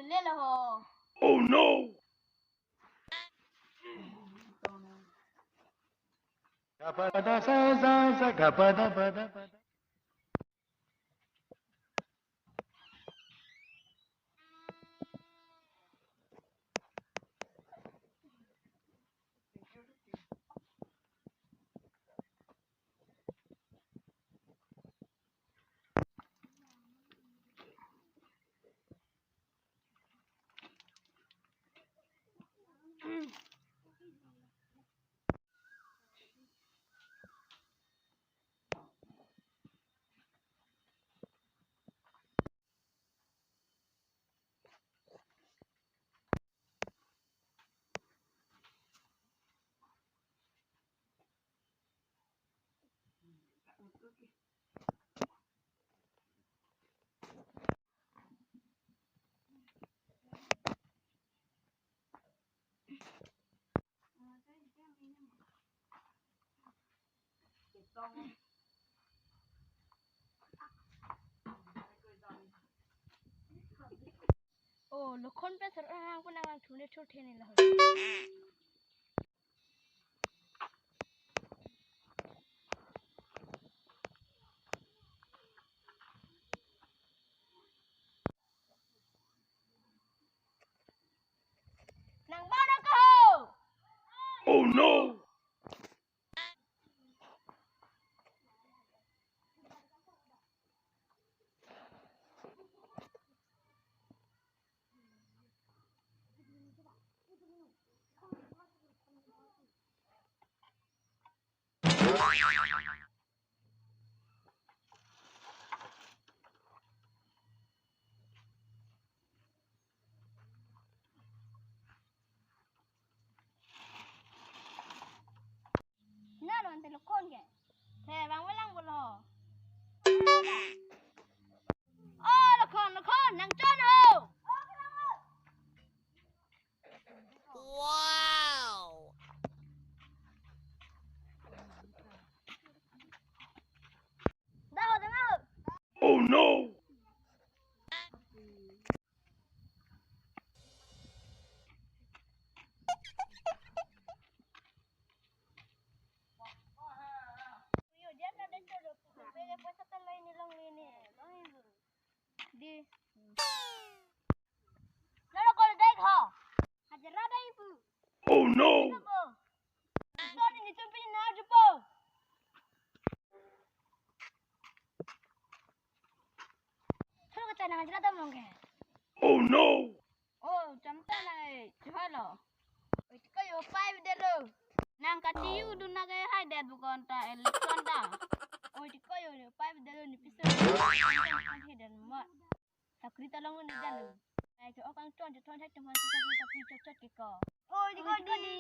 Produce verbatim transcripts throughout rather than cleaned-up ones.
Lelo ho. Oh no! Gapada sa sa sa gapada pada pada. Oh, Lokhon pen sar ang pun nang lang thune thur thene lah. Nang bana ko? Oh no! Na lo ante Lokhon ke. He, bang welang bolo. Oh, Lokhon, Lokhon, nang chon ho. Wow. Dah ho, dah ho. Oh no. Di. Nalo kol dek ho. Hajar ada ibu. Oh no. Ibu. Sorry, ni tumpi na jupo. Thur kata nang jela dam long ke. Oh no! Oh, chamta na eh, chuha lo. Oi, tiko yo pipe de lo. Nang kati yu dun na ke hai det bukon ta election ta. Oi, tiko yo, yo pipe de lo ni piso. Kan hi den ma. Sakri ta long ni dan lo. Ai ke okang chon chon hai teman sakri ta pi chot chot ke ko. Oi, tiko di.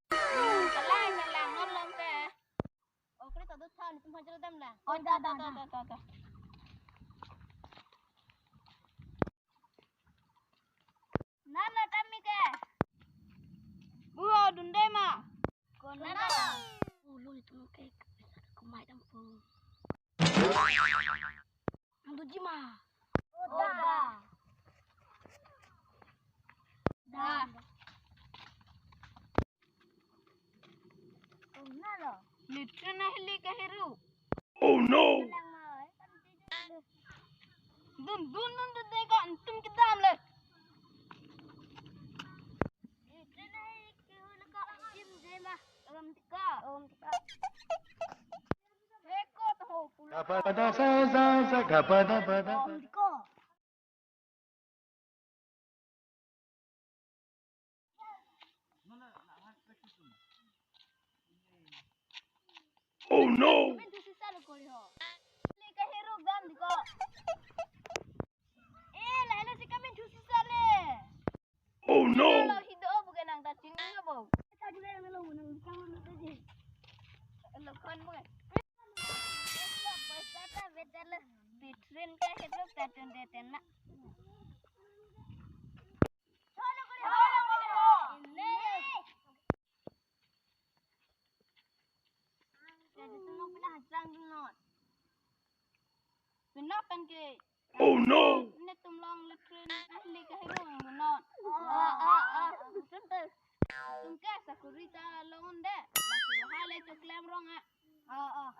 Kalang kalang non long ke. Oh, kri ta do than, tum hajar dam la. Oh, da, da, da, da, da, da. Nana kami ke. Buho dunde ma. Ko nana. Oh, lo itu ke. Kumai dam po. Ang duji ma. Oh, da. Da. Oh, nalo. Litra na hili ke heru. Oh no. Dun, dun, dun, dun, dun, ka antum kedam le. Litra na hili ke heru ka antum kedam le. Om tika. Om tika. Eko to ho pulo. Gapada sa sa sa gapada pada. Om tika. Oh no! Kamin thusi sa lo kori ho. Le ka heru dam di ko. Eh, lahelo si kamin thusi sa le. Oh no! Lo hido bu ke nang ta chini lo bo. Ka di nang lo nang kang lo ta je. Lo kon bu ke. Paisa ta beda lo. Pitrin ka heru ta tun de ten na. Pinap pen ke. Oh no! Tum long le train ahli kahirong non. Oh, oh, oh. Tum ke sakuri ta long un de. Lasi lahai le choklem rong a. Oh, oh.